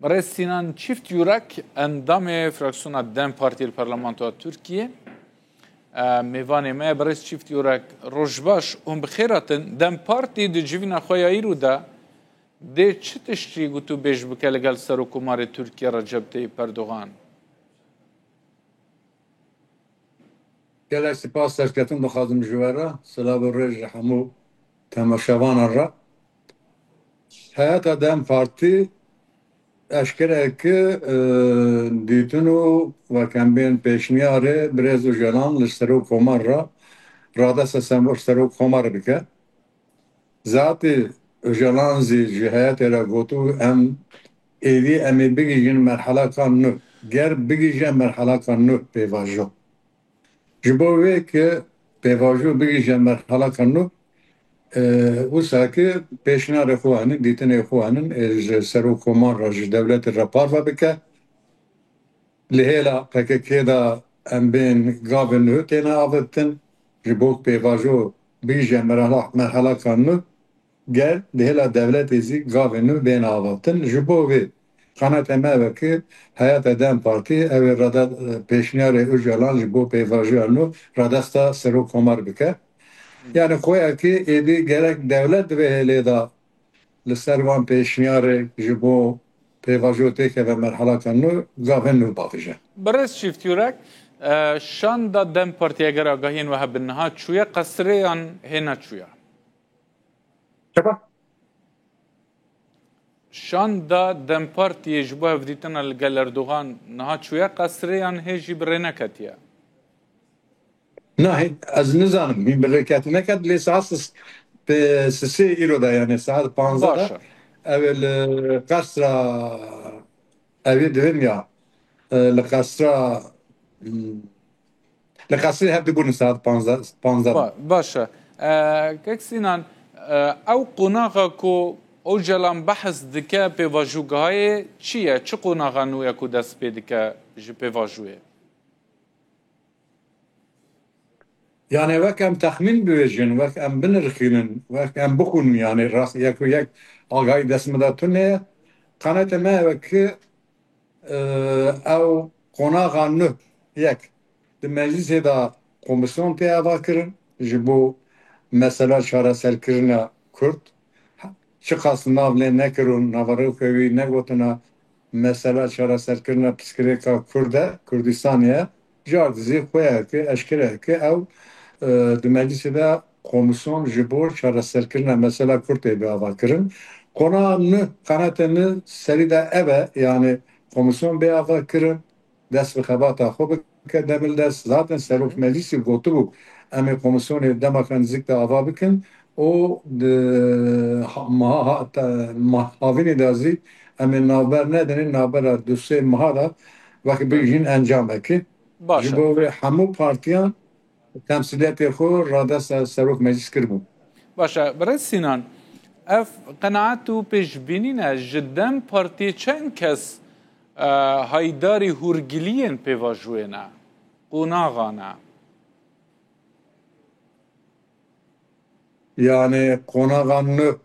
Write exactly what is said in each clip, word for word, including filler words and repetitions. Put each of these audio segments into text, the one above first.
Birêz Sînan Çîft Yurek, endamê fraksiyona DEM Partî li Parlamentoya Tirkiyê, e, mêvanê me ye. Birêz Çîft Yurek, roj baş, hûn bi xêr hatin. DEM Partî di civîna xwe ya îro de dê çi tiştî gotûbêj bike li gel Serokkomarê Tirkiye Recep Tayyip Erdogan? Gelek spas, serketin dixwazim ji we re. Silav û rêz ji hemû temaşevanan re. Heyeta DEM Partî eşkere ki, e, dîtin û wekembên pêşniyarê birêz Ocalan li Serokkomar re radesta Serokkomarê bike. Zatî Ocalan zî ji heyetê re gotû, em êdî em ê bigihîjin merhelaka nû. Ger bigihîje merhelaka nû pêvajo. Ji bo wê ki pêvajo bigihîje merhelaka nû, e, wisa ki pêşniyarê xwe henin, dîtinê xwe henin, e, ji Serokkomar re, ji dewletê re parve bike. Li hêla P K K de em bên gavên nû têne avêtin, ji bo pêvajo bigihîje merhala-, merhelaka nû, ger di hêla dewletê zî gavên nû bên avêtin. Ji bo vê qanete me ve ki heyeta DEM Partî ew ê rada-, pêşniyarê Ocalan ji bo pêvajoya nû radesta Serokkomar bike. Yani xweya ki êdî gerek dewlet di vê hêlê de li ser van pêşniyarê ji bo pêvajo têkeve merhelaka nû, gavên nû bavêje. Birêz Çîft Yurek, e, şanda DEM Partî eger agahiyên we hebin niha çûye qesrê yan hê neçûye? Çawa? Şanda DEM Partiyê ji bo hevdîtina li gel Erdogan niha çûye qesrê yan hê jî bi rê neketiye? Na, hê, ez nizanim. Hîn bi rê ket neket, lê saet sis-, pe-, sisê îro de, yani saet panzdeh de. Baş e. Ew ê li qesra, ew ê divêm ya, e, li qesra, hmm, li qesrê hev dibûnin saet panzdeh, panzdeh de. Ba-, baş e. E, Kek Sînan, e, ew qonaxa ku Ocalan behs dike pêvajoyê çi ye? Çi qonaxa nû ye ku dest pê dike ji pêvajoyê? Yani wek em texmîn bibêjin, wek em binirxînin, wek em bixwînin, yani rast yek û yek agahî dest min de tune ye. Qanete me ew e ki, e, ew qonaxa nû yek di meclîsê de komîsyon tê avakirin ji bo mesela çareserkirina Kurd. Çiqas nav lê nekirin, naverokê wî negotina mesela çareserkirina pirsgirêka Kurd e, Kurdistanê ye. Car dizî xwe ye ki, eşkere ye ki ew, e, di meclîsê de komîsyon ji bo çareserkirina mesela Kurd tê biavakirin. Qona nû, qanete nû serî de ev e, yani komîsyon bê avakirin, dest bi xebata xwe bike demildest. Zaten Serok Meclîsî gotibû, em ê komîsyonê dema ke nizîk de ava bikin û di ha-, meha ha-, te-, mah havînê de zî em ê navber nedinê, navbera du sê meha de wek bigihîn encamekê. Baş e. Ji bo vê hemû partiyan temsîliyetê xwe radesta Serok Meclîs kiribû. Baş e. Birêz Sînan, ev qenaet û pêşbînî ne, ji DEM Partiyê çend kes, e, haydarî hûrgiliyên pêvajoyê ne, qonaxa ne? Yani qonaxa nû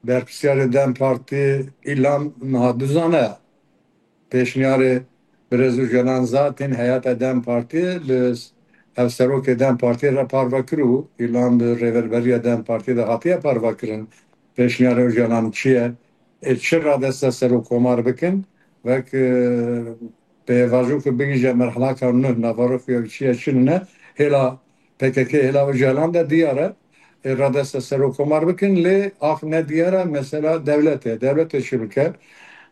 berpirsiyarê DEM Partî Îlham niha dizane. Pêşniyarê birêz Ocalan zaten heyeta DEM Partî li hevserokê DEM Partî re parve kiribû. Îlham di rêverberiya DEM Partî de hatiye parve kirin. Pêşniyarê Ocalan çi ye? Ê çi radesta Serokkomar bikin? Wek, e, pêvajo ku bigihîje merhelaka nû, naverok ya çi ye çi ne, hêla P K K, hêla Ocalan de diyar e. Ê radesta Serokkomar bikin, lê ax ne diyar e, mesela dewlet e. Dewlet ê çi bike?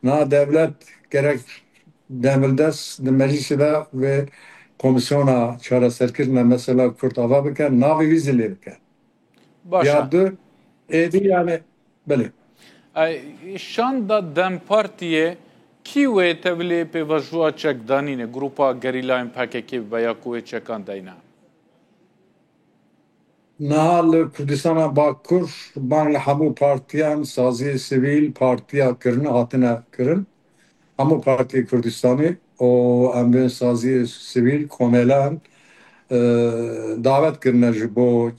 Na dewlet gerek demildest di meclîsê de vê komîsyona çareserkirina mesela Kurd ava bike, navê wî zî lê bike. Baş e. Ya du, êdî yani, belê. Ay, şanda DEM Partiyê kî wê tevlê pêvajoya çekdanînê, grupa gerîlayên P K K bibe ya ku wê çekan deyne? Niha li Kurdistana Bakur bang li hemû partiyan, saziyê sivîl, partiya kirine, hatine kirin. Hemû partiyê Kurdistanê û em bên saziyê sivîl, komelan, e, davet kirine ji bo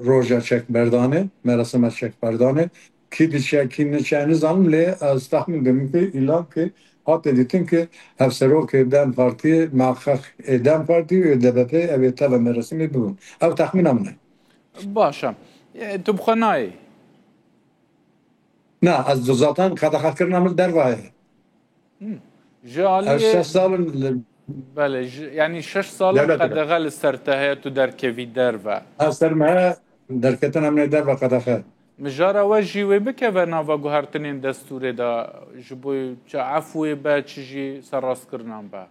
roja çekberdanê, merasima çekberdanê. Kî diçe, kî niçe, nizanim, lê ez texmîn dikim ki îlan ki hate dîtin ki hevserokê DEM Partiyê, meqeq ê DEM Partî û D B P ev ê teva merasimê bibin. Ev texmîna min e. Baş e. E, tu bi xwe nayê? Na, ez zaten qedexekirina min derve heye. Ji aliyê... Ez şeş sal in li... Belê, ji, yanî şeş sal in qedexe li ser te heye, tu derkevî derve. Ez ser me derketina min ê derve qedexe. Mijara we jî wê bikeve nava guhertinên destûrê de, ji bo çi efûyê be, çi jî serrastkirinan be?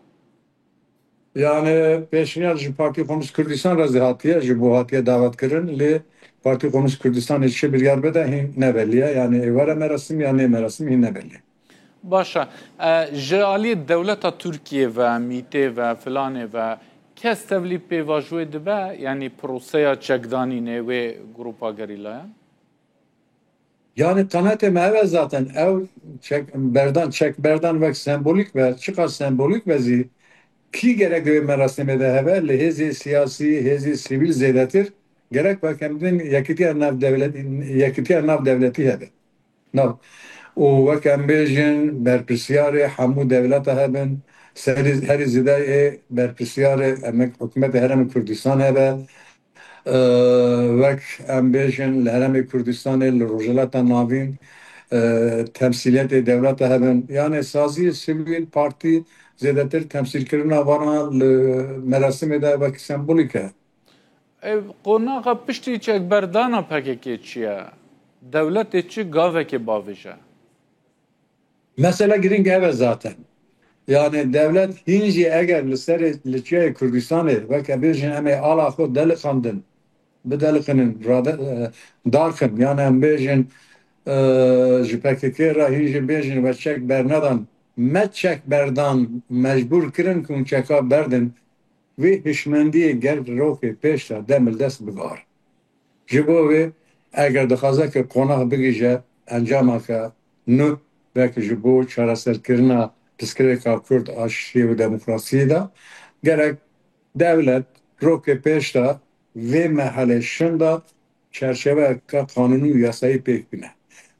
Yani pêşniyar ji Partî Komîst Kurdistan re zî hatiye, ji bo hatiye dawet kirin, lê Partî Komîst Kurdistanê çi biryar bide hîn nebelî ye. Yani ê were merasim ya nê merasim hîn nebelî ye. Baş e. E, ji aliyê dewleta Tirkiyê ve, mîtê ve, filanê ve kes tevlî pêvajoyê dibe, yanî proseya çekdanînê wê grupa gerîlayan? Yani qenatê me ev e zaten, ew çek, berdan, çekberdan wek sembolîk be, çiqas sembolîk be zî, kî gerek di wê merasimê de hebe, li hêzê siyasî, hêzê sivîl zêdetir, gerek wek em din yekîtiya nav dewlet, yekîtiya nav dewletî hebe. Nav. Û wek em bêjin, berpirsiyarê hemû dewleta hebin, serî, herî zêde ê berpirsiyarê emek hikûmetê Herêma Kurdistan hebe. Ee, wek em bêjin, li Herêmê Kurdistanê, li Rojhilata Navîn, e, temsîliyetê dewleta hebin. Yani saziyê sivîl, partî zêdetir temsîlkirina vana li merasimê de wek sembolîk e. Ev qonaxa piştî çekberdana P K K çi ye? Dewletê çi gavekê bavêje? Mesela girîng ev e zaten. Yani dewlet hîn jî eger li serê, li çiyayê Kurdistanê, weke bêjin, em ê ala xwe deliqandin, bideliqinin, rade, e, darxin, yani em bêjin, e, ji P K K re hîn jî bêjin we çek bernedan, me çek berdan, mecbûr kirin ku hûn çeka berdin, vê hişmendiyê ger rokê pêş de demildest bigihar. Ji bo vê, eger dixwaze ke qonax bigihîje encameke nû, belkî ji bo çareserkirina pirsgirêka Kurd a şiyê û demokrasiyê de, gerek dewlet rokê pêş de vê merhelê şinda çerçeveyeke qanûnî û yasayî pêk bîne.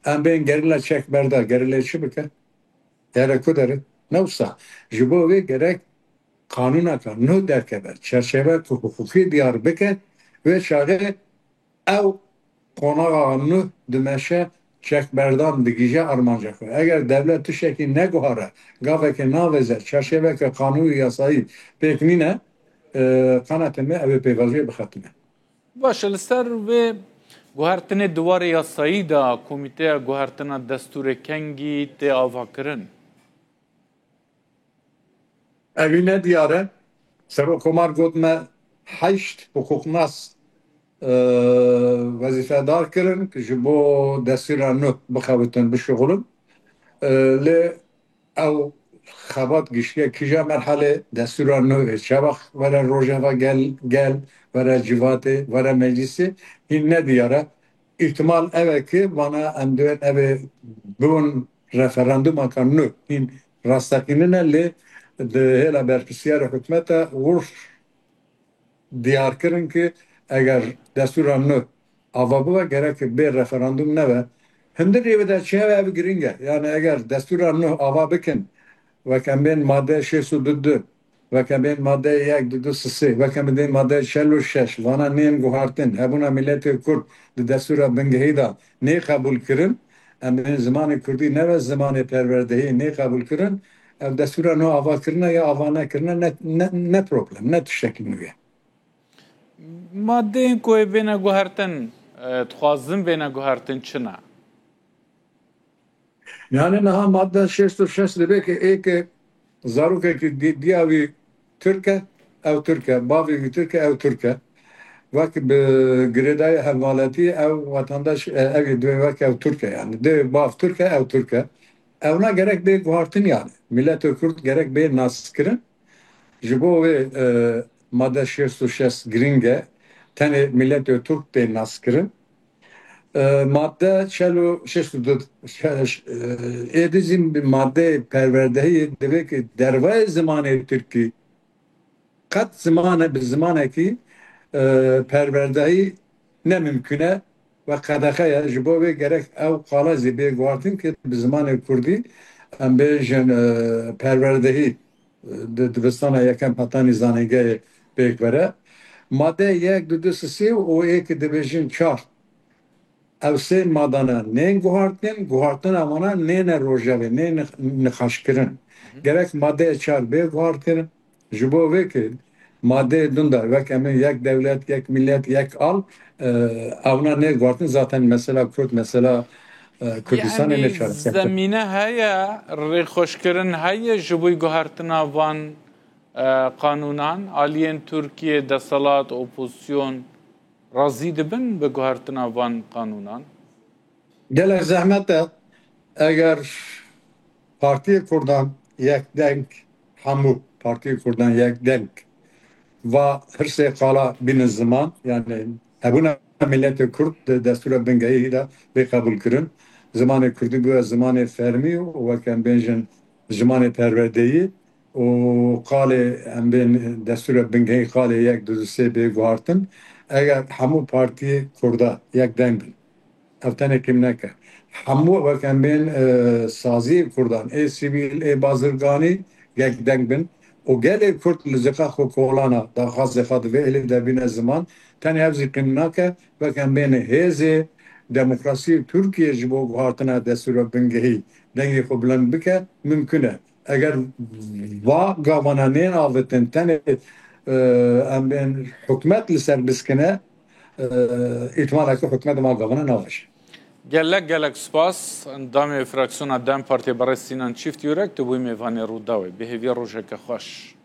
Em bên gerîla çek berda, gerîlê çi bike? Here ku dere? Ne wisa. Ji bo vê gerek qanûneke nû derkeve, çerçeveke hiqûqî diyar bike, wê çaxê ew qonaxa nû dimeşe çekberdan digihîje armanca xwe. Eger dewlet tiştekî neguhare, gavekê navêze, çerçeveke qanûnî û yasayî pêk nîne, e, qenatê me ew ê pêvajoyê bixetine. Baş e, li ser vê guhertinê di warê yasayî de Komîteya Guhertina Destûrê kengî tê avakirin? Evî ne diyar e. Serokkomar got me heşt hiqûqnas, e, wezîfedar kirin ku ji bo destûra nû bixebitin, bişuxulin. E, lê ew xebat giştiye kîja merhelê, destûra nû ê çawa were rojeva gel, gel, were civatê, were meclisê, hîn ne diyar e. Îhtimal ev e ku vana em divên ev ê bibin referandumaka nû, hîn rasteqînî ne, lê di hêla berpirsiyarê hikûmetê wir diyar kirin ku eger destûra nû ava bibe, gerek bê referandum nebe. Hundirê wê de çi hebe, ev girîng e. Yani eger destûra nû ava bikin, wek em bên madde şêst û du du, weke bên madeyê yek, du, du, sê, weke bên madeyê çel û şeş, vana nên guhartin, hebûna miletê Kurd di destûra bingehî de nê qebûl kirin, em bên zimanê Kurdî nebe zimanê perwerdehiyê nê qebûl kirin, ev destûra nû ava kirine ya ava nekirine ne, ne, ne problem, ne tiştekî nû ye. Madeyên ku ê bêne guhertin, e, dixwazin bêne guhertin çi ne? Yani niha madde şêst û şeş dibe ke ê ke zarokekî di-, diya wî Tirk e, ew Tirk e, bavê wî Tirk e, ew Tirk e. Wek bi girêdayî hevaletî ew wetandaş, e, ev ê divê wek ew Tirk e yani. Divê bav Tirk e, ew Tirk e. Ewna gerek bê guhartin yani. Miletê Kurd gerek bê naskirin. Ji bo wê, e, madde şêst û şeş girîng e. Tenê miletê Tirk tê naskirin. E, madde çel û şeş û du, şeş, e, êdî jî bi madde perwerdehiyê divê ki dervayê zimanê Tirkî qet zimane, bi zimanekî, e, perwerdehî ne mimkun e. we qedexe ye. Ji bo vê gerek ew qala zî bê guhartin ki bi zimanê kurdî, em bêjin, e, perwerdehî, e, di dibistana yekem hetanî zanîngehê pêk bere. Made yek, du, du, sê û ê ki dibêjin çar. Ew sê madana nên guhartin, guhartina wana nêne rojevê, nê nix-, nixaşkirin. Gerek madeyê çar bê guhartin, ji bo vê ki madeyê din de wek em ê yek dewlet, yek millet, yek al, e, ewna nê guhartin. Zaten mesela Kurd, mesela, e, Kurdistanê Yani nê çareser. Zemîne heye, rêxweşkirin heye ji bo guhartina van, e, qanûnan, aliyên Tirkiye, deselat, opozisyon razî dibin bi guhartina van qanûnan? Gelek zehmet e. Eger Partiyê Kurdan yek deng, hemû Partiyê Kurdan yek deng va hirsê qala bînin ziman, yani hebûna miletê Kurd di destûra bingehî de bê qebûl kirin. Zimanê Kurdî bûye zimanê fermî û wek em bêjin zimanê perwerdeyî û qalê em bên destûra bingehî qalê yek, du, du, sê bê guhartin. Eger hemû partiyê Kurda yek deng bin, ev tenê qîm neke. Hemû wek em bên, e, saziyê Kurdan, ê sivîl, ê bazirganî yek deng bin û gelê Kurd li ziqa xwe kolana daxwazê xwe di vê êlê de bîne ziman, tenê ev zî qîm nake. Wek em bên hêzê demokrasiyê Tirkiye ji bo guhartina destûra bingehî dengê xwe bilind bike, mimkun e. Eger va gavana nên avitin, tenê, e, em bên hikûmet li ser biskine, e, îhtimaleke hikûmet va gavana navaje. Gelek, gelek spas. Endamê fraksiyona DEM Partiyê berêz Sînan Çîft Yurek, tu bûyî mêvanê Rûdawê. Bi hêviyê rojeke xweş.